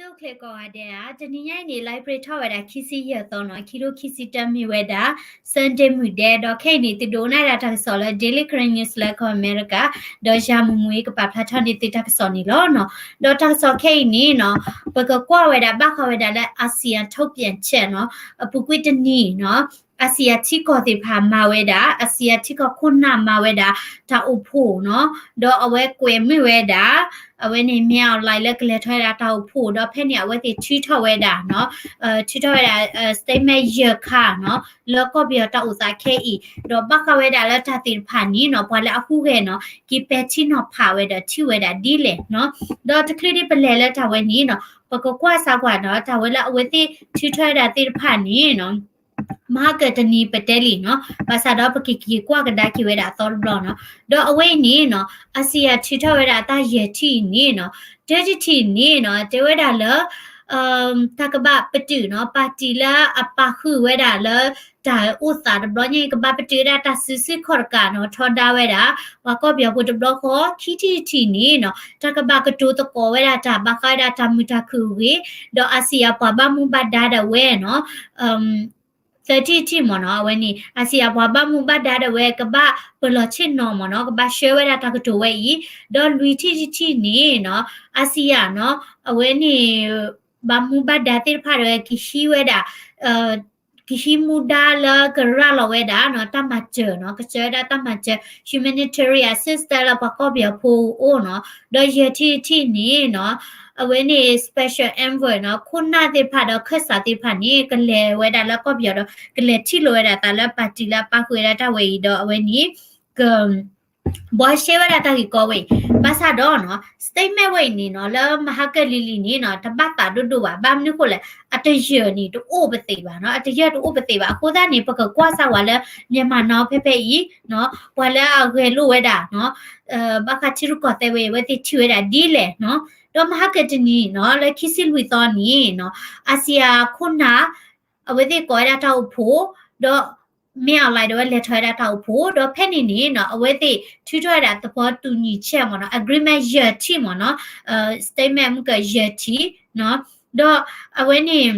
အိၣ်ချ့ကိးဂၤဒဲးဧါ, တနံၤညါအံၤန့ၣ် library ထီၣ်ဝဲဒၣ်ခံဆံယဲၢ်သီနီၤ, ခံထိခံဆံတၢမ့ၢ်ဝဲဒၣ် Sunday မုၢ်ဒဲ, ဒီးခဲအံၤန့ၣ် သုဒိးနၣ်ဒၣ်တၢ်ကစီၣ်လၢ Daily Karen News လၢကီၢ်အမဲရကၤ, ဒီးယၤမုၢ်မုၢ်အံၤကပာ်ဖျါထီၣ်န့ၢ်သုတၢ်ကစီၣ်န့ၣ်လီၤနီၤ. ဒီးတၢ်ကစီၣ်ခဲအံၤန့ၣ်နီၤ, ပကကွၢ်ဝဲဒၣ်ဘၣ်ဃးဝဲဒၣ်လၢ ASEAN ထုတ်ပြန်ချက်နီၤ, အပူၤကွံာ်တနံၤနီၤ, ASEAN ထံကီၢ်သ့ၣ်တဖၣ်မၤဝဲဒၣ်, ASEAN ထံကီၢ်ခိၣ်နၢ်မၤဝဲဒၣ် တၢ်အိၣ်ဖှိၣ်နီၤ, ဒီးအဝဲကွဲးမုာ်ဝဲဒၣ် အဝဲန့ၣ် Min Aung Hlaing လၢကလဲၤထီၣ်ဝဲဒၣ်တၢ်အိၣ်ဖှိၣ်, ဒီးဖဲန့ၣ် အဝဲသ့ၣ်ထုးထီၣ်ဝဲဒၣ်နီၤ, ထုးထီၣ်ဝဲဒၣ် statement ယဲၢ်ခါနီၤ, လၢကီၢ်ပယီၤတၢ်အိၣ်သးခဲအံၤ, ဒီးဘၣ်ဃးဝဲဒၣ်လၢတၢ်သ့ၣ်တဖၣ်န့ၣ်နီၤ, ပှၤလၢအဟူးဂဲၤနီၤ, က့ၤပဲာ်ထံနီၤဖးဝဲဒီးထံၣ်ဝဲဒၣ်ဒ်လဲၣ်နီၤ, ဒီးတချုးဒံးပလဲၤလၢတၢ်ဝဲန့ၣ်နီၤ, ပကကွၢ်စၢ်ကွၢ်နီၤ, တၢ်ဝဲလၢအဝဲသ့ၣ်ထုးထီၣ်ဝဲဒၣ်သ့ၣ်တဖၣ်န့ၣ်နီၤ မဟါကတနံၤပတဲလံနီၤ, ဘၣ်ဆၣ်ဒီးပကက့ၤကွၢ်ကဒါက့ၤဝဲဒၣ်အသီတဘျီနီၤ, ဒီးအဝဲအံၤန့ၣ်နီၤ, ASEAN ထုးထီၣ်ဝဲဒၣ်အတၢ်ယဲၢ်ထံၣ်အံၤန့ၣ်နီၤ, တၢတထံၣ်န့ၣ်နီၤ, တဲဝဲဒၣ်လၢ တၢ်ကဘၣ်ပတုာ်နီၤ, ပၣ်တံၣ်လၢအပာ်ဃုာ်ဝဲဒၣ်လၢ တၢ်အိၣ်သးတဘျီညါအံၤ ကဘၣ်ပတုာ်ဝဲဒၣ်တၢ်စုဆူၣ်ခီၣ်တကးနီၤ, ထီဒါဝဲဒၣ် ပှၤကီၢ်ပယီၤဖိတဘျီဃီ, ခံထံၣ်တထံၣ်န့ၣ်နီၤ, တၢ်ကဘၣ်ကတိၤသကိးဝဲဒၣ်တၢ်ဘၣ်ဃးဝဲဒၣ်တၢ်မုာ်တၢ်ခုၣ်အဂ့ၢ်, ဒီး ASEAN ပှၤဘၣ်မူဘၣ်ဒါဒၣ်ဝဲနီၤ သၢထံၣ်တထံၣ်မ့ၢ်နီၤ, အဝဲန့ၣ် ASEAN ပှၤဘၣ်မူဘၣ်ဒါဒၣ်ဝဲ ကဘၣ်ပလီၢ်ဆ့ၣ်နီၤမ့ၢ်နီၤ, ကဘၣ်ဆှၢဝဲဒၣ်တၢ်ကတိၤဝဲအံၤ, ဒီးလွံၢ်ထံၣ်တထံၣ်န့ၣ်နီၤ, ASEAN နီၤ, အဝဲန့ၣ် ဘၣ်မူဘၣ်ဒါသ့ၣ်တဖၣ်ဒၣ်ဝဲ ကဟံးဝဲဒၣ် ကဟံးမူဒါလၢကရၤလီၤဝဲဒၣ်နီၤ, တၢ်မၤစၢၤနီၤ, ကစၢၤဝဲဒၣ်တၢ်မၤစၢၤ humanitarian assistance လၢပှၤကီၢ်ပယီၤဖိအအိၣ်နီၤ, ဒီးယဲၢ်ထံၣ်တထံၣ်န့ၣ်နီၤ, အဝဲန့ၣ် special envoy နီၤ, ခိၣ်နၢ်သ့ၣ်တဖၣ်ဒီးခၢၣ်စးသ့ၣ်တဖၣ်န့ၣ် ကလဲၤဝဲဒၣ်လၢကီၢ်ပယီၤဒီး ကလဲၤထံၣ်လိာ်ဝဲဒၣ်သးလၢပၣ်တံၣ်လၢအပာ်ဃုာ်ဝဲဒၣ်တၢ်ဝဲအံၤဒီး အဝဲန့ၣ် က ဘှီရှဲဝဲဒၣ်တၢ်ဂ့ၢ်ကီဝဲအံၤ, ဘၣ်ဆၣ်ဒီးနီၤ statement ဝဲအံၤန့ၣ်နီၤ, လၢမဟါကလံၤလံၤန့ၣ်နီၤ, တဘၣ်သးဒိၣ်ဒိၣ်ဘၣ်, ဘၣ်မနုၤဃိလဲၣ်, အတယၢၢ်န့ၣ် တအိၣ်ပသ့ၣ်ဘၣ်နီၤ, အတယၢၢ်တအိၣ်ပသ့ၣ်ဘၣ်, အဃိသတးန့ၣ် ပကကွၢ်စၢ်ဝဲလၢ Myanmar Now ဖဲဖဲအံၤနီၤ, ပှၤလၢအဂဲၤလိာ်ဝဲဒၣ်နီၤ, ဘၣ်ဃးထံရူၢ်ကီၢ်သဲးဝဲအံၤ အဝဲသ့ၣ်ထံၣ်ဝဲဒၣ်ဒ်လဲၣ်နီၤ, ဒီးမဟါကတနံၤနီၤ, လၢခံဆံလွံၢ်သီန့ၣ်နီၤ, ASEAN ခိၣ်နၢ် အဝဲသ့ၣ်ကိးဝဲဒၣ်တၢ်အိၣ်ဖှိၣ်, ဒီး Min Aung Hlaing ဒၣ်ဝဲလဲၤထီၣ်ဝဲဒၣ်တၢ်အိၣ်ဖှိၣ်, ဒီးဖဲန့ၣ်န့ၣ်နီၤ, အဝဲသ့ၣ်ထုးထီၣ်ဝဲဒၣ်သဘောတူညီချက်မ့ၢ်နီၤ, agreement ယဲၢ်ထံၣ်မ့ၢ်နီၤ, statement မုၢ်ကယဲၢ်ထံၣ်နီၤ, ဒီးအဝဲန့ၣ်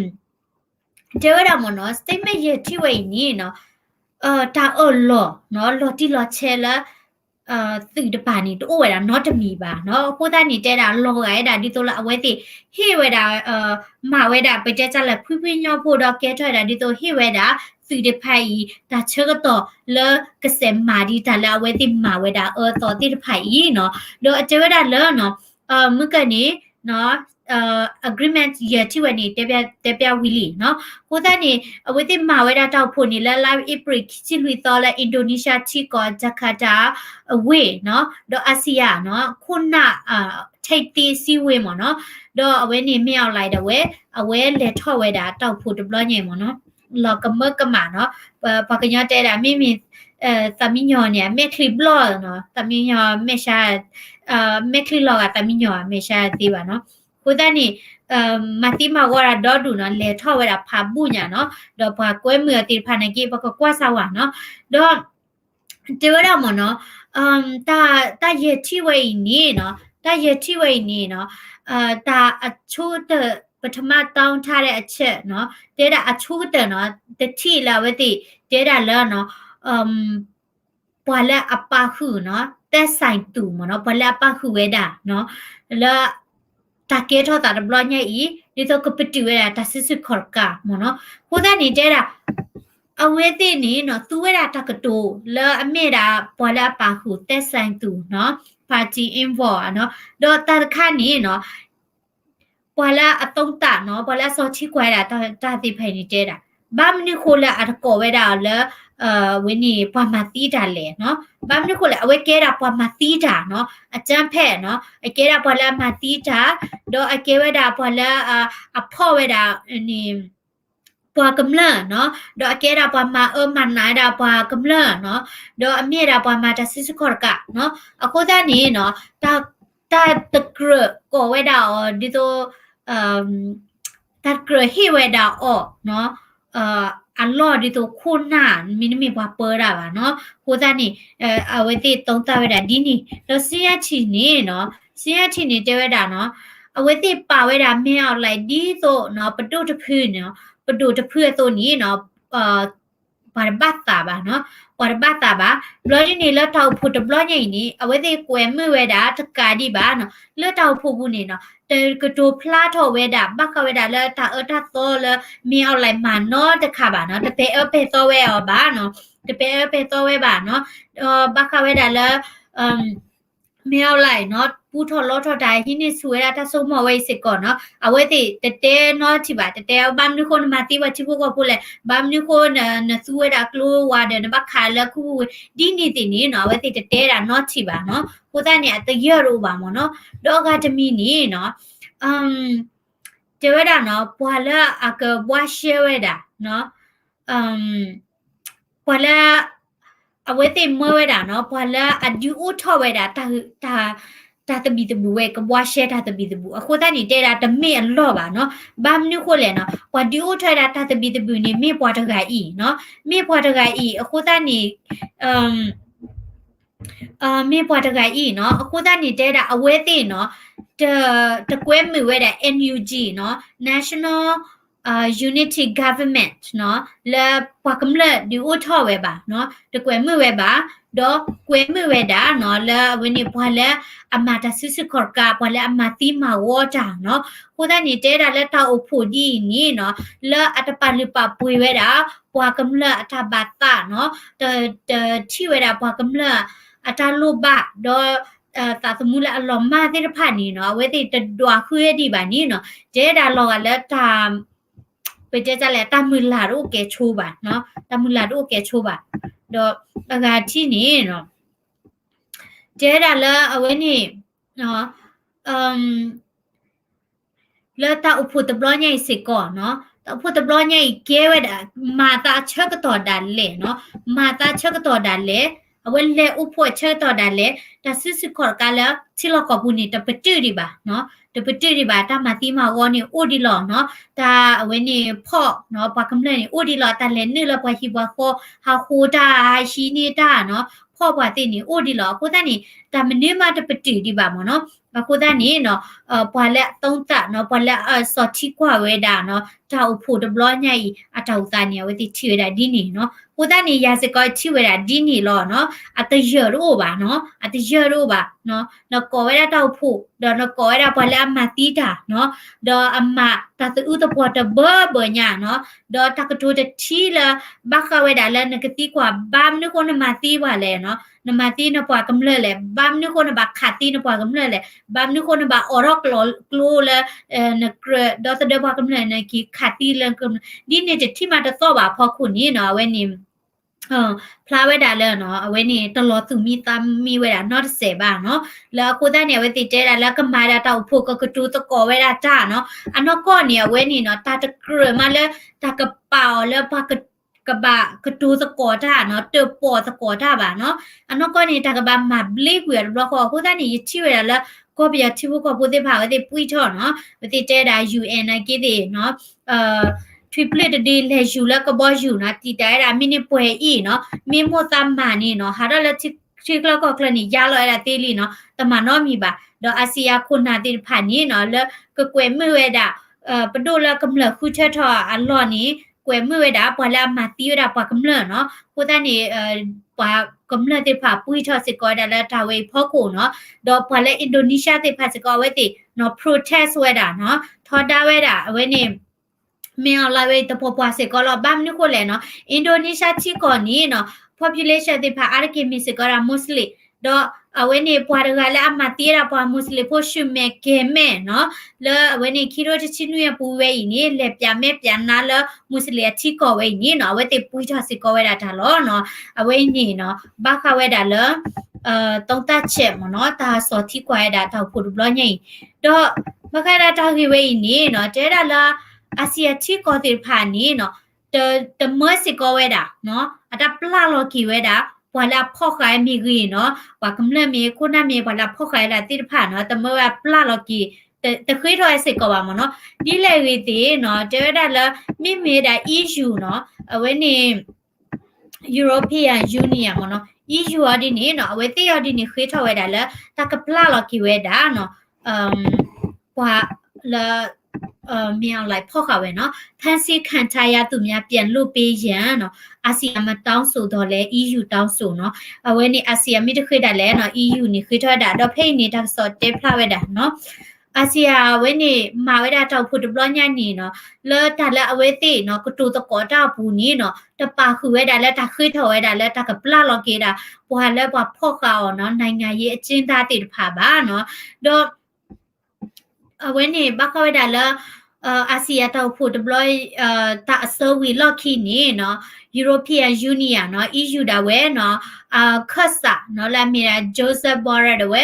တဲဝဲဒၣ်မ့ၢ်နီၤ, statement ယဲၢ်ထံၣ်ဝဲအံၤန့ၣ်နီၤ, တၢ်အၢၣ်လီၤနီၤ, လီၤတံၢ်လီၤဆဲးလၢ သုးတပၤန့ၣ် တအိၣ်ဝဲဒၣ်နီတမံၤဘၣ်နီၤ, အဃိသတးန့ၣ် တဲဒၣ်လီၤဂာ်ဝဲဒၣ်ဒ်သိးလၢအဝဲသ့ၣ် ဟ့ၣ်ဝဲဒၣ် မၤဝဲဒၣ် ပတဲတၢ်လၢ ဖှံဖှံညီညီဖိဒီး ကဲထီၣ်ဝဲဒၣ်ဒ်သိး ဟ့ၣ်ဝဲဒၣ် သုးတဖၣ်အံၤ တၢ်ဆၢကတီၢ်လၢကစဲးမၤဒံးတၢ်လၢအဝဲသ့ၣ်မၤဝဲဒၣ်အၢအသီသ့ၣ်တဖၣ်အံၤနီၤ, ဒီးအတဲဝဲဒၣ်လၢ မုၢ်ကၢန့ၣ် agreement ယဲၢ်ထံၣ်ဝဲန့ၣ် တဲပျးဝံၤလံနီၤ, အဃိသတးန့ၣ် အဝဲသ့ၣ်မၤဝဲဒၣ်တၢ်အိၣ်ဖှိၣ်န့ၣ် လၢလါအ့ဖြ့ၣ်ခံဆံလွံၢ်သီလၢ Indonesia ထံကီၢ် Jakarta အဝ့ၢ်နီၤ, ဒီး ASEAN နီၤ ခိၣ်နၢ် ထိပ်သီးအစည်းအဝေး မ့ၢ်နီၤ, ဒီးအဝဲန့ၣ် Min Aung Hlaing ဒၣ်ဝဲ အဝဲလဲၤထီၣ်ဝဲဒၣ်တၢ်အိၣ်ဖှိၣ်တဘျီညါအံၤ မ့ၢ်နီၤ, လီၤကမၢကမၣ်နီၤ, ပှၤကညီတဲဒၣ် မ့မ့ၢ် သးမံညီၤန့ၣ် အမဲာ်ချံဘျီၣ်နီၤ, သးမံညီၤမဲာ်ဆှး မဲာ်ချံလီၤဂာ်သးမံညီၤ အမဲာ်ဆှးသ့ဘၣ်နီၤ, အဃိသတးန့ၣ် မၤသံမၤဝီဒၣ်ဒီဒူၣ်နီၤ, လဲၤထီၣ်ဝဲဒၣ်ဖးဘူၣ်ညါနီၤ, ဒီးပှၤကွဲမုာ်အီၤသ့ၣ်တဖၣ်န့ၣ်က့ ပကကွၢ်စၢ်ဝဲနီၤ, ဒီး တဲဝဲဒၣ်မ့ၢ်နီၤ, တၢ်ယဲၢ်ထံၣ်ဝဲအံၤန့ၣ်နီၤ, တၢ်ယဲၢ်ထံၣ်ဝဲအံၤန့ၣ်နီၤ, တၢ်အဆိကတၢၢ် ပထမ တောင်းထားတဲ့အချက်နီၤ, တဲဒၣ်အဆိကတၢၢ်နီၤ, တထံၣ်လၢအဝဲသ့ၣ် တဲဒၣ်လၢနီၤ ပှၤလၢအပာ်ဃုာ်နီၤ သက်ဆိုင်သူ မ့ၢ်နီၤ, ပှၤလၢအပာ်ဃုာ်ဝဲဒၣ်နီၤ လၢ တၢ်ကဲထီၣ်သးတဘျီညါအံၤ ဒ်သိးကပတုာ်ဝဲဒၣ်တၢ်စုဆူၣ်ခီၣ်တကးမ့ၢ်နီၤ. အဃိသတးန့ၣ်တဲဒၣ် အဝဲသ့ၣ်န့ၣ်နီၤ သူဝဲဒၣ်တၢ်ကတိၤလၢအမ့ၢ်ဒၣ်ပှၤလၢအပာ်ဃုာ် သက်ဆိုင်သူ နီၤ party envoy နီၤ, ဒီးတၢ်တခါန့ၣ်နီၤ ပှၤလၢအသုံးသပ်နီၤ ပှၤလၢအစီထံကွၢ်ဝဲဒၣ်တၢ်သ့ၣ်တဖၣ်အံၤန့ၣ်တဲဒၣ် ဘၣ်မနုၤဃိလၢအတကိးဝဲဒၣ်လၢ ဝဲန့ၣ် ပှၤမၤသံတၢ်လဲၣ်နီၤ. ဘၣ်မနုၤဃိလဲၣ် အဝဲကဲဒၣ်ပှၤမၤသံတၢ်နီၤ အကြမ်းဖက်နီၤ အကဲဒၣ်ပှၤလၢအမၤသံတၢ် ဒီးအကဲဝဲဒၣ်ပှၤလၢ အဖီၣ်ဝဲဒၣ်န့ၣ် ပှၤကမျၢၢ်နီၤ ဒီးအကဲဒၣ်ပှၤမၤအၢမၤနးဝဲဒၣ်ပှၤကမျၢၢ်နီၤ ဒီးအမ့ၢ်ဝဲဒၣ်ပှၤမၤတၢ်စုဆူၣ်ခီၣ်တကးနီၤ. အဃိသတးန့ၣ်နီၤ တၢ်တကြၢးကိးဝဲဒၣ်အီၤဒ်သိး တၢ်တကြၢးဟ့ၣ်ဝဲဒၣ်အီၤနီၤ အလီၢ်ဒ်သိးခိၣ်နၢ် မ့တမ့ၢ်ပှၤပၢတၢ်ဘၣ်နီၤ. အဃိသတးန့ၣ် အဝဲသ့ၣ်သုံးသပ်ဝဲဒၣ်ဒ်န့ၣ် ဒီးစံယၣ်ထံၣ်န့ၣ်နီၤ စံယၣ်ထံၣ်န့ၣ်တဲဝဲဒၣ်နီၤ အဝဲသ့ၣ်ပာ်ဝဲဒၣ် မင်းအောင်လှိုင် ဒ်သိးနီၤ ပဒိၣ်တဖုန့ၣ်နီၤ ပဒိၣ်တဖုအသိးန့ၣ်နီၤ ပှၤတဘၣ်သးဘၣ်နီၤ ပှၤတဘၣ်သးဘၣ်. ဘျီဒ်န့ၣ် လၢတၢ်အိၣ်ဖှိၣ်တဘျီညါအံၤန့ၣ် အဝဲသ့ၣ်ကွဲးမုာ်ဝဲဒၣ်တကးဒံးဘၣ်နီၤ လၢတၢ်အိၣ်ဖှိၣ်ပူၤန့ၣ်နီၤ တကတိၤဖျါထီၣ်ဝဲဒၣ် ဘၣ်ဃးဝဲဒၣ်လၢတၢ်အၢတၢ်သီလၢ မင်းအောင်လှိုင် မၤနီတခါဘၣ်နီၤ တပဲာ်အၢပဲာ်သီဝဲအီၤဘၣ်နီၤ တပဲာ်အၢပဲာ်သီဝဲဘၣ်နီၤ ဒီးဘၣ်ဃးဝဲဒၣ်လၢ မင်းအောင်လှိုင်နီၤ ပူထီၣ်လီထီၣ်တၢ် ဟံးန့ၢ်ဆူၣ်ဝဲဒၣ်တၢ်ဆိကမိၣ်ဝဲအံၤစ့ၢ်ကီးနီၤ အဝဲသ့ၣ်တတဲနီတထံၣ်ဘၣ် တတဲ ဘၣ်မနုၤဃိနမၤသံပှၤထံဖိကီၢ်ဖိလဲၣ် ဘၣ်မနုၤဃိနသူဝဲဒၣ်ကျိဝါဒီးနဘၣ်ခးလၢခူပူၤဝဲ ဒ်န့ၣ်သ့ၣ်န့ၣ်နီၤ အဝဲသ့ၣ်တတဲဒၣ်နီတထံၣ်ဘၣ်နီၤ အဃိသတးန့ၣ် အတယၢၢ်တအိၣ်ဘၣ်မ့ၢ်နီၤ ဒီးအဂၤတမံၤန့ၣ်နီၤ တဲဝဲဒၣ်နီၤ ပှၤလၢအကဘှါရှဲဝဲဒၣ် ပှၤလၢ အဝဲသ့ၣ်မၢဝဲဒၣ်နီၤ ပှၤလၢအဒုးအိၣ်ထီၣ်ဝဲဒၣ် တၢ် တၢ်သဘံၣ်သဘုၣ်ဝဲ ကဘှါရှဲတၢ်သဘံၣ်သဘုၣ် အဃိသတးန့ၣ် တဲဒၣ်တမ့ၢ်အလီၢ်ဘၣ်နီၤ ဘၣ်မနုၤဃိလဲၣ်နီၤ ပှၤဒုးအိၣ်ထီၣ်ဝဲဒၣ်တၢ်သဘံၣ်သဘုၣ်န့ၣ် မ့ၢ်ပှၤတဂၤအံၤနီၤ မ့ၢ်ပှၤတဂၤအံၤ အဃိသတးန့ၣ် မ့ၢ်ပှၤတဂၤအံၤနီၤ အဃိသတးန့ၣ် တဲဒၣ်အဝဲသ့ၣ်နီၤ တ တကွဲမုာ်ဝဲဒၣ် NUG နီၤ National Unity Government နီၤ လၢပှၤကမျၢၢ်ဒုးအိၣ်ထီၣ်ဝဲဘၣ်နီၤ တကွဲမုာ်ဝဲဘၣ် ဒီးကွဲမုာ်ဝဲဒၣ်နီၤ လၢအဝဲန့ၣ် ပှၤလၢအမၤတၢ်စုဆူၣ်ခီၣ်တကး ပှၤလၢအမၤသံမၤဝီတၢ်နီၤ အဃိသတးန့ၣ် တဲဒၣ်လၢတၢ်အိၣ်ဖှိၣ်ဒ်အံၤန့ၣ်နီၤ လၢအတပာ်လုၢ်ပာ်ပှ့ၤဝဲဒၣ် ပှၤကမျၢၢ်အတၢ်ဘၣ်သးနီၤ တ တထံၣ်ဝဲဒၣ်ပှၤကမျၢၢ်အတၢ်လိၣ်ဘၣ် ဒီး သးသမူလၢအလီၤမၢ်သ့ၣ်တဖၣ်န့ၣ်နီၤ အဝဲသ့ၣ်တဒွးဃုဒံးဘၣ်န့ၣ်နီၤ တဲဒၣ်လီၤဂာ်လၢတၢ် ပတဲတၢ်လဲၣ် တၢ်မုၢ်လၢ်တအိၣ်ကဲဆိဘၣ်နီၤ တၢ်မုၢ်လၢ်တအိၣ်ကဲဆိဘၣ် ဒီးအဂၤထံၣ်န့ၣ်နီၤ တဲဒၣ်လၢအဝဲန့ၣ် လၢတၢ်အိၣ်ဖှိၣ်တဘျီညါအံၤစ့ၢ်ကီးနီၤ တၢ်အိၣ်ဖှိၣ်တဘျီညါအံၤကဲဝဲဒၣ် မၤသးဆၢကတီၢ်ဒၣ်လဲာ်နီၤ မၤသးဆၢကတီၢ်ဒၣ်လဲာ် အဝဲလဲၤအိၣ်ဖှိၣ်အဆၢကတီၢ်ဒၣ်လဲာ် တၢ်စုဆူၣ်ခီၣ်တကးလၢထံလီၢ်ကီၢ်ပူၤန့ၣ် တပတုာ်ဒံးဘၣ်နီၤ တပတုာ်ဒံးဘၣ် တၢ်မၤသံမၤဝီန့ၣ်အိၣ်ဒံးလီၤနီၤ တၢ်အဝဲန့ၣ်ဖီၣ်နီၤ ပှၤကမျၢၢ်န့ၣ်အိၣ်ဒံးလီၤ တၢ်လဲၤနုာ်လၢပှၤဟံၣ်ပှၤဃီ ဟးဃိတၢ် ဟးဟံးန့ၢ်တၢ်နီၤ ဖီၣ်ပှၤသ့ၣ်န့ၣ်အိၣ်ဒံးလီၤ အဃိသတးန့ၣ် တၢ်မနုၤမးတပတုာ်ဒံးဘၣ်မ့ၢ်နီၤ အဃိသတးန့ၣ်နီၤ ပှၤလၢအသုံးသပ်နီၤ ပှၤလၢအစီၣ်ထံကွၢ်ဝဲဒၣ်နီၤ တၢ်အိၣ်ဖှိၣ်တဘျီညါအံၤ အတၢ်အိၣ်သးန့ၣ် အဝဲသ့ၣ်ထံၣ်ဝဲဒၣ်ဒ်န့ၣ်နီၤ အဃိသတးန့ၣ် ယၤစ့ၢ်ကီးထံၣ်ဝဲဒၣ်ဒ်န့ၣ်လီၤနီၤ အတယၢၢ်တအိၣ်ဘၣ်နီၤ အတယၢၢ်တအိၣ်ဘၣ်နီၤ နကိးဝဲဒၣ်တၢ်အိၣ်ဖှိၣ် ဒီးနကိးဝဲဒၣ်ပှၤလၢအမၤသံတၢ်နီၤ ဒီးအမၤတၢ်သးအုးသပှီၤတဘၢဘၢညါနီၤ ဒီးတၢ်ကတိၤတထံၣ်လၢ ဘၣ်ဃးဝဲဒၣ်လၢနကသံကွၢ် ဘၣ်မနုၤဃိနမၤသံပှၤလဲၣ်နီၤ နမၤသံနပှၤကမျၢၢ်လဲၣ် ဘၣ်မနုၤဃိနဘၣ်ခးသံနပှၤကမျၢၢ်လဲၣ် ဘၣ်မနုၤဃိနဘၣ်အိးထီၣ်ကျိလၢ နကြၢးဒီသဒၢပှၤကမျၢၢ် နက့ၤခးသံလၢကမျၢၢ် ဒ်န့ၣ်တထံၣ်မးတသီၣ်ဘၣ်အဖီခိၣ်န့ၣ်နီၤ အဝဲန့ၣ် ဖျါဝဲဒၣ်လၢနီၤ အဝဲန့ၣ် တလီၤသူၣ်မံသးမံဝဲဒၣ်နီတစဲးဘၣ်နီၤ လၢအဃိသတးန့ၣ် အဝဲသ့ၣ်တဲဒၣ်လၢကမၤဒၣ်တၢ်အိၣ်ဖှိၣ် ကကတိၤသကိးဝဲဒၣ်တၢ်နီၤ အနီၢ်ကီၢ်န့ၣ် အဝဲန့ၣ်နီၤ တၢ်တကြၢးမးလၢ တၢ်ကပာ်အီၤလၢပှၤက ကဘၣ်ကတိၤသကိးတၢ်နီၤ တၢၣ်ပီၣ်သကိးတၢ်ဘၣ်နီၤ အနီၢ်ကီၢ်န့ၣ် တၢ်ကဘၣ်မၤဘျ့ကွံာ်အီၤတဘျီဃီ အဃိသတးန့ၣ် ယထံၣ်ဝဲဒၣ်လၢ ကီၢ်ပယီၤထံဖိကီၢ်ဖိသ့ၣ်တဖၣ် အဝဲသ့ၣ်ပှံၢ်ထီၣ်နီၤ အဝဲသ့ၣ်တဲဒၣ် ယူၣ်အဲၣ် နာ်က့သ့ၣ်နီၤ ထွံၣ်ပျဲၢ်တဒုလဲၤယူၤလၢကဘီယူၤနီၤ တံာ်တာ်ဝဲဒၣ်မ့ၢ်န့ၢ်ပှဲၤအံၤနီၤ မ့ၢ်မိၣ်သးမၤန့ၣ်နီၤ ဟးထီၣ်လၢထံချၢကီၢ်ချၢန့ၣ် ယါလီၤဝဲဒၣ်သ့လံနီၤ တမၤနီတမံၤဘၣ် ဒီးအၤစံယါခိၣ်နၢ်သ့ၣ်တဖၣ်န့ၣ်နီၤ လၢကကွဲးမုာ်ဝဲဒၣ် ပဒိၣ်လၢကမျၢၢ်ဃုထၢထီၣ်အလီၢ်န့ၣ် ကွဲးမုာ်ဝဲဒၣ် ပှၤလၢအမၤသံဝဲဒၣ်ပှၤကမျၢၢ်နီၤ အဃိသတးန့ၣ် ပှၤကမျၢၢ်သ့ၣ်တဖၣ်ပှံၢ်ထီၣ်စ့ၢ်ကီးဝဲဒၣ်လၢတၢ်ဝဲအံၤဖီခိၣ်နီၤ ဒီးပှၤလၢ Indonesia သ့ၣ်တဖၣ်စ့ၢ်ကီး အဝဲသ့ၣ်နီၤ protest ဝဲဒၣ်နီၤ ထီဒါဝဲဒၣ် အဝဲန့ၣ် မ့ၢ်အီၤလၢအဝဲအံၤတပှီၤပှၤစ့ၢ်ကီးလီၤ ဘၣ်မနုၤဃိလဲၣ်နီၤ Indonesia ထံကီၢ်န့ၣ်နီၤ population သ့ၣ်တဖၣ်အါတက့ၢ်မ့ၢ်စ့ၢ်ကီးဒၣ် Muslim ဒီးအဝဲန့ၣ်ပှၤတဂၤလၢအမၤသံဝဲဒၣ်ပှၤ Muslim ဖိ ဆူမဲာ်ကဲၤမဲာ်နီၤ လၢအဝဲန့ၣ်ခံကထိတဆံနွံအပူၤဝဲအံၤန့ၣ် လဲၤပၠးမဲာ်ပၠးနါလၢ Muslim အထံကီၢ်ဝဲအံၤန့ၣ်နီၤ အဝဲသ့ၣ်ပှံၢ်ထီၣ်စ့ၢ်ကီးဝဲဒၣ်တၢ်လီၤနီၤ အဝဲအံၤန့ၣ်နီၤ ဘၣ်ဃးဝဲဒၣ်လၢ သုံးသပ်ချက် မ့ၢ်နီၤ တၢ်စီၣ်ထံကွၢ်ဝဲဒၣ်တၢ်အိၣ်ဖှိၣ်တဘျီညါအံၤ ဒီးဘၣ်ဃးဒၣ်တၢ်ဂ့ၢ်ဝဲအံၤန့ၣ်နီၤ တဲဝဲဒၣ်လၢ အၤစံယၣ်ထံကီၢ်သ့ၣ်တဖၣ်န့ၣ်နီၤ တ တမၢစ့ၢ်ကီးဝဲဒၣ်နီၤ အတၢ်ပျၢ်လီၤက့ၤဝဲဒၣ် ပှၤလၢအဖီၣ်ဃာ်မ့ၢ်ဂ့ၤနီၤ ပှၤကမျၢၢ်မ့ၢ်ခိၣ်နၢ်မ့ၢ် ပှၤလၢအဖီၣ်ဃာ်ဝဲဒၣ်သ့ၣ်တဖၣ်နီၤ တမၢဝဲပျၢ်လီၤက့ၤ တဃ့ထီၣ်ဝဲစ့ၢ်ကီးဘၣ်မ့ၢ်နီၤ ဒ်လဲၣ်ဂ့ၤသ့ၣ်နီၤ တဲဝဲဒၣ်လၢ မ့မ့ၢ်ဝဲဒၣ် EU နီၤ အဝဲန့ၣ် European Union မ့ၢ်နီၤ EU အီၤဒ်န့ၣ်နီၤ အဝဲသ့ၣ်အီၤဒ်န့ၣ် ဃ့ထီၣ်ဝဲဒၣ်လၢ တၢ်ကပျၢ်လီၤက့ၤဝဲဒၣ်နီၤ ပှၤလၢ မင်းအောင်လှိုင် ဖီၣ်ဃာ်ဝဲနီၤ ဖမ်းဆီးခံထားရသူများပြန်လွှတ်ပေးရန်နီၤ အာဆီယံမတောင်းဆိုသော်လည်း EU တောင်းဆိုနီၤ အဝဲန့ၣ် အာဆီယံမ့ၢ်တဃ့ဒၣ်လဲၣ်နီၤ EU န့ၣ်ဃ့ထီၣ်ဝဲဒၣ် ဒီးဖဲအံၤန့ၣ် တၢ်ကစီၣ်တဲဖျါဝဲဒၣ်နီၤ အာဆီယံဝဲန့ၣ် မၤဝဲဒၣ်တၢ်အိၣ်ဖှိၣ်တဘျီညါန့ၣ်နီၤ လၢတၢ်လၢအဝဲသ့ၣ်နီၤ ကတိၤသကိးတၢ်အပူၤန့ၣ်နီၤ တပာ်ဃုာ်ဝဲဒၣ်လၢတၢ်ဃ့ထီၣ်ဝဲဒၣ်လၢတၢ်ကပျၢ်လီၤက့ၤဒၣ် ပှၤလၢပှၤဖီၣ်ဃာ်အီၤနီၤ နိုင်ငံရေးအကျဉ်းသားသ့ၣ်တဖၣ်ဘၣ်နီၤ ဒီး အဝဲန့ၣ် ဘၣ်ဃးဝဲဒၣ်လၢ အာဆီယံတၢ်အိၣ်ဖှိၣ်တဘျီ တၢ်အစၢဝံၤလီၢ်ခံန့ၣ်နီၤ European Union နီၤ EU ဒၣ်ဝဲနီၤ ခၢၣ်စးနီၤ လၢအမ့ၢ်ဒၣ် Josep Borrell ဒၣ်ဝဲ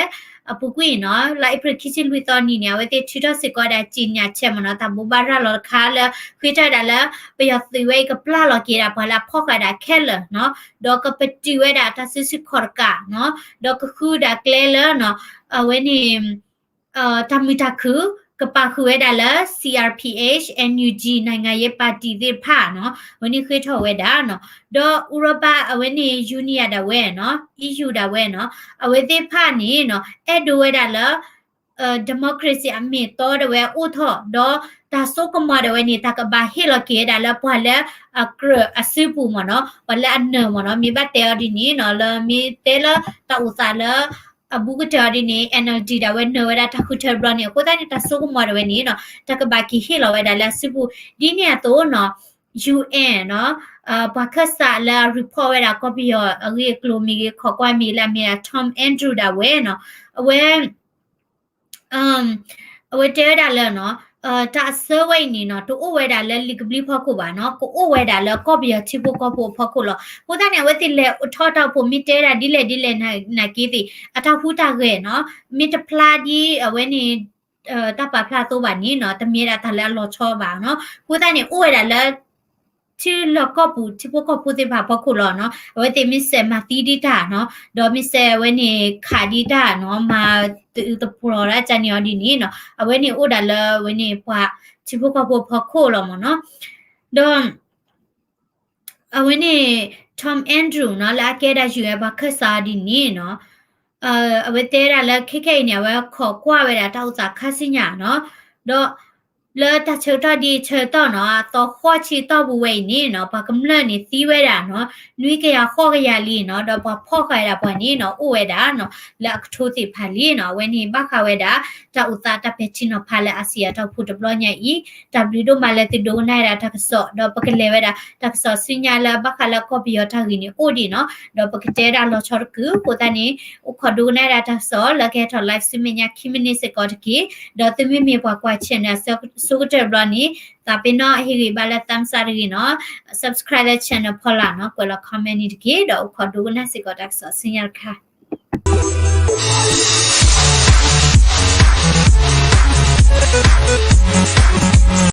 အပူၤကွံာ်နီၤ လါအ့ဖြ့ၣ်ခံဆံလွံၢ်သီနံၤန့ၣ် အဝဲသ့ၣ်ထုးထီၣ်စ့ၢ်ကီးဝဲဒၣ် ကြေညာချက် မ့ၢ်နီၤ တၢ်ဘိးဘၣ်ရၤလီၤတခါလၢ ဃ့ထီၣ်ဝဲဒၣ်လၢ ပယီၤသုးဝဲအံၤကပျၢ်လီၤက့ၤဒၣ် ပှၤလၢအဖီၣ်ဃာ်ဒၣ်ခဲလၢာ်နီၤ ဒီးကပတုာ်ဝဲဒၣ်တၢ်စုဆူၣ်ခီၣ်တကးနီၤ ဒီးကဃုဒၣ်ကျဲလၢနီၤ အဝဲန့ၣ် တၢ်မုာ်တၢ်ခုၣ် ကပာ်ဃုာ်ဝဲဒၣ်လၢ CRPH NUG နိုင်ငံရေးပါတီ သ့ၣ်တဖၣ်နီၤ အဝဲန့ၣ်ဃ့ထီၣ်ဝဲဒၣ်နီၤ ဒီးဥရောပ အဝဲန့ၣ် Union ဒၣ်ဝဲနီၤ EU ဒၣ်ဝဲနီၤ အဝဲသ့ၣ်တဖၣ်န့ၣ်နီၤ အဲၣ်ဒိးဝဲဒၣ်လၢ democracy အမ့ၢ်အတီဒၣ်ဝဲအိၣ်ထီၣ် ဒီးတၢ်စိကမီၤဒၣ်ဝဲန့ၣ် တၢ်ကဘၣ်ဟ့ၣ်လီၤက့ၤဝဲဒၣ်လၢပှၤလၢအကြၢးအစုပူၤမ့ၢ်နီၤ ပှၤလၢအနၢၤမ့ၢ်နီၤ မ့ၢ်ဘၣ်တဲအီၤဒ်န့ၣ်နီၤ လၢမ့ၢ်တဲလၢတၢ်အိၣ်သးလၢ အဘူးကတၢၢ်အီၤဒ်န့ၣ် NLD ဒၣ်ဝဲနၢၤဝဲဒၣ်တၢ်ဃုထၢတဘျီန့ၣ် အဃိသတးန့ၣ် တၢ်စိကမီၤဒၣ်ဝဲန့ၣ်နီၤ တၢ်ကဘၣ်က့ၤဟ့ၣ်လီၤဝဲဒၣ်လၢအစုပူၤ ဒ်န့ၣ်အသိးနီၤ UN နီၤ ပှၤခၢၣ်စးလၢအ report ဝဲဒၣ်ကီၢ်ပယီၤအဂ့ၢ်အကျိၤမ့ၢ်ဂ့ၤ ခိးကွၢ်မ့ၢ်လၢအမ့ၢ်ဒၣ် Tom Andrew ဒၣ်ဝဲနီၤ အဝဲ အဝဲတဲဝဲဒၣ်လၢနီၤ တၢ်အစၢဝဲအံၤန့ၣ်နီၤ တအိၣ်ဝဲဒၣ်လၢလံာ်ကဘျံးဖီခိၣ်ဘၣ်နီၤ ကအိၣ်ဝဲဒၣ်လၢကီၢ်ပယီၤထံဖိကီၢ်ဖိအဖီခိၣ်လီၤ. အဃိသတးန့ၣ် အဝဲသ့ၣ်လဲၤထီၣ်တၢ်အိၣ်ဖှိၣ်မ့ၢ်တဲဒၣ်ဒ်လဲၣ်ဒ်လဲၣ်နာ်က့သ့ၣ် အတၢ်ဟူးတၢ်ဂဲၤနီၤ မ့ၢ်တဖျါဒ်အဝဲန့ၣ် တၢ်ပာ်ဖျါအသိးဘၣ်န့ၣ်နီၤ တမ့ၢ်ဒၣ်တၢ်လၢအလီၤဆီဘၣ်နီၤ အဃိသတးန့ၣ် အိၣ်ဝဲဒၣ်လၢ ထံလီၢ်ကီၢ်ပူၤ ထံဖိကီၢ်ဖိသ့ၣ်တဖၣ်အဖီခိၣ်လီၤနီၤ အဝဲသ့ၣ်မ့ၢ်စဲးမၤသံဒံးတၢ်နီၤ ဒီးမ့ၢ်စဲးအဝဲန့ၣ်ခးဒံးတၢ်နီၤ မၤတအုးသပှီၤဒၣ်ကန့ၣ်အီၤဒ်န့ၣ်နီၤ အဝဲန့ၣ်အိၣ်ဒၣ်လၢအဝဲန့ၣ်ပှၤထံဖိကီၢ်ဖိအဖီခိၣ်လီၤမ့ၢ်နီၤ ဒီး အဝဲန့ၣ် Tom Andrew နီၤ လၢအကဲဒၣ် UN ပှၤခၢၣ်စးဒ်န့ၣ်နီၤ အဝဲတဲဒၣ်လၢခဲခဲအံၤန့ၣ် အဝဲခိးကွၢ်ဝဲဒၣ်တၢ်အိၣ်သးခါဆူညါနီၤ ဒီး လၢတၢ်ဆၢကတီၢ်ဒ်ဆၢကတီၢ်နီၤ အသီဃိးဆံတီၢ်ပူၤဝဲအံၤန့ၣ်နီၤ ပှၤကမျၢၢ်န့ၣ်သံဝဲဒၣ်နီၤ နွံကယၤဃိးကယၤလံနီၤ ဒီးပှၤဖီၣ်ဃာ်ဝဲဒၣ်ပှၤန့ၣ်နီၤ အိၣ်ဝဲဒၣ်နီၤ လၢအကထိသ့ၣ်တဖၣ်လံနီၤ အဝဲန့ၣ်ဘၣ်ဃးဝဲဒၣ် တၢ်အိၣ်သးတၢ်ပဲာ်ထံနီၤဖးလၢ အာဆီယံတၢ်အိၣ်ဖှိၣ်တဘျီညါအံၤ တၢ်ဘျုးဒိၣ်မးလၢသုဒိကနၣ်ဝဲဒၣ်တၢ်ကစီၣ် ဒီးပကလဲၤဝဲဒၣ်တၢ်ကစီၣ်ဆူညါလၢဘၣ်ဃးလၢကီၢ်ပယီၤတၢ်ဂ့ၢ်န့ၣ်အိၣ်ဒံးနီၤ ဒီးပကတဲဒၣ်လီၤဆီတကုာ် အဃိသတးန့ၣ် အိၣ်ခိးဒိကနၣ်ဝဲဒၣ်တၢ်ကစီၣ်လၢကဟဲထီၣ် live ဆူမဲာ်ညါခံမံးနံးစ့ၢ်ကီးတက့ၢ် ဒီးသုမ့မ့ၢ်ပှၤကွၢ် channel ဆိကတၢၢ်တဘျီန့ၣ် သးပ့ၤနီၣ်ဟ့ၣ်ဂံၢ်ဘါလၢ thumbs up တဂ့ၤနီၤ subscribe လၢ channel ဖီလာ်နီၤ ကွဲးလီၤ comment န့ၣ်တက့ၢ် ဒီးအိၣ်ခိးဒိကနၣ်စ့ၢ်ကီးတၢ်ကစီၣ်ဆူညါတခါ